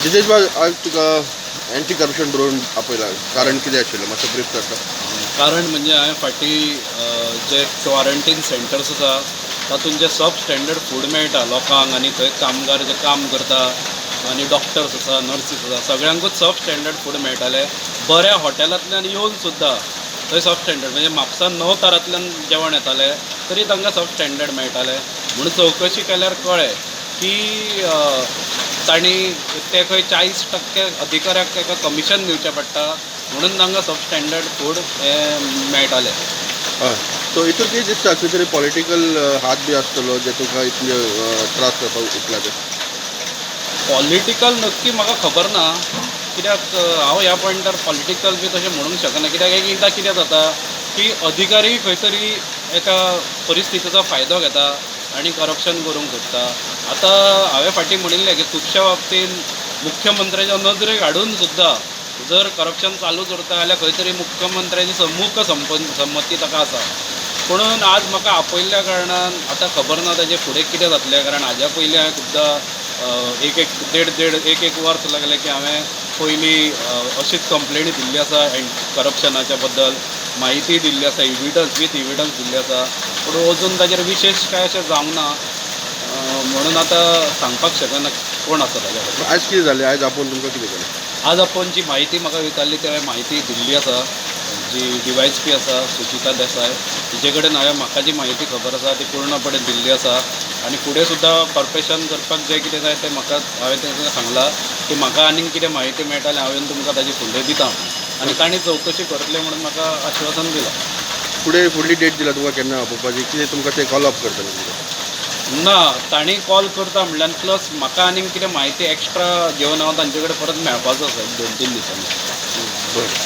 जितेश बाब, आज तुका अँटी करप्शन ब्युरोन आपयला, कारण कितें आशिल्लें? मातसो ब्रीफ करता? कारण म्हणजे हांवें फाटीं जे क्वॉरंटीन सेंटर्स आसा तातूंत जे सब स्टँडर्ड फूड मेळटा लोकांक आनी थंय कामगार जे काम करता आनी डॉक्टर्स आसा, नर्सीस आसा, सगळ्यांकूच सब स्टँडर्ड फूड मेळटालें. बऱ्या हॉटेलांतल्यान येवन सुद्दां थंय सब स्टँडर्ड, म्हणजे म्हापसान णव तारांतल्यान जेवण येतालें तरी तांकां सब स्टँडर्ड मेळटालें. म्हणून चवकशी केल्यार कळ्ळें की तांणी ते खंय 40% अधिकाऱ्याक ताका कमिशन दिवचें पडटा, म्हणून तांकां सब स्टँडर्ड फूड हें मेळटालें. हय, सो हितून कितें दिसता, खंय तरी पॉलिटिकल हात बी आसतलो जे तुका इतले त्रास करपाक उठला ते? पॉलिटिकल नक्की म्हाका खबर ना, कित्याक हांव ह्या पॉयंटार पॉलिटिकल बी तशें म्हणूंक शकना, कित्याक एक एकदां कितें जाता की अधिकारी खंय तरी एका परिस्थितीचो फायदो घेता आनी करप्शन करूंक सोदता. आतां हांवें फाटीं म्हणिल्लें की खुबश्या बाबतींत मुख्यमंत्र्याच्या नजरेक हाडून सुद्दां जर करप्शन चालूच उरता जाल्यार खंय तरी मुख्यमंत्र्याची मूक संमती ताका आसा. पुणून आज म्हाका आपयल्ल्या कारणान आतां खबर ना ताजें फुडें कितें जातलें, कारण हाज्या पयलीं हांवें खुबदां एक एक देड देड एक एक वर्स लागलें की हांवें पयलीं अशीच कंप्लेनी दिल्ली आसा करप्शनाच्या बद्दल म्हायती दिल्ली आसा, इविडन्स वीथ इविडन्स दिल्ली आसा, पूण अजून ताजेर विशेश कांय अशें जावंक ना. म्हणून आतां सांगपाक शकना कोण आसा ताज्या फाटल्यान. आयज कितें जालें? आयज आपोवन तुमकां कितें केलें? आज आपोवन जी म्हायती म्हाका विचारली ती हांवें म्हायती दिल्ली आसा. जी डीवायएसपी आसा सुचिता देसाय, तिचे कडेन हांवें म्हाका जी म्हायती खबर आसा ती पूर्णपणे दिल्ली आसा आनी फुडें सुद्दां कॉर्पोरेशन करपाक जें कितें जाय तें म्हाका हांवें तांकां सांगलां की म्हाका आनीक कितें म्हायती मेळटा जाल्यार हांव येवन तुमकां ताजी फुडलें दिता आनी तांणी चवकशी करतले म्हणून म्हाका आश्वासन दिलां. फुडें फुडली डेट दिला तुमकां केन्ना आपोवपाची, कितें तुमकां ते कॉल अप करतले तुमकां? ना, तांणी कॉल करता म्हणल्यार प्लस म्हाका आनीक कितें म्हायती एक्स्ट्रा घेवन हांव तांचे कडेन परत मेळपाचो आसा एक 2-3 दिसांनी. बरें.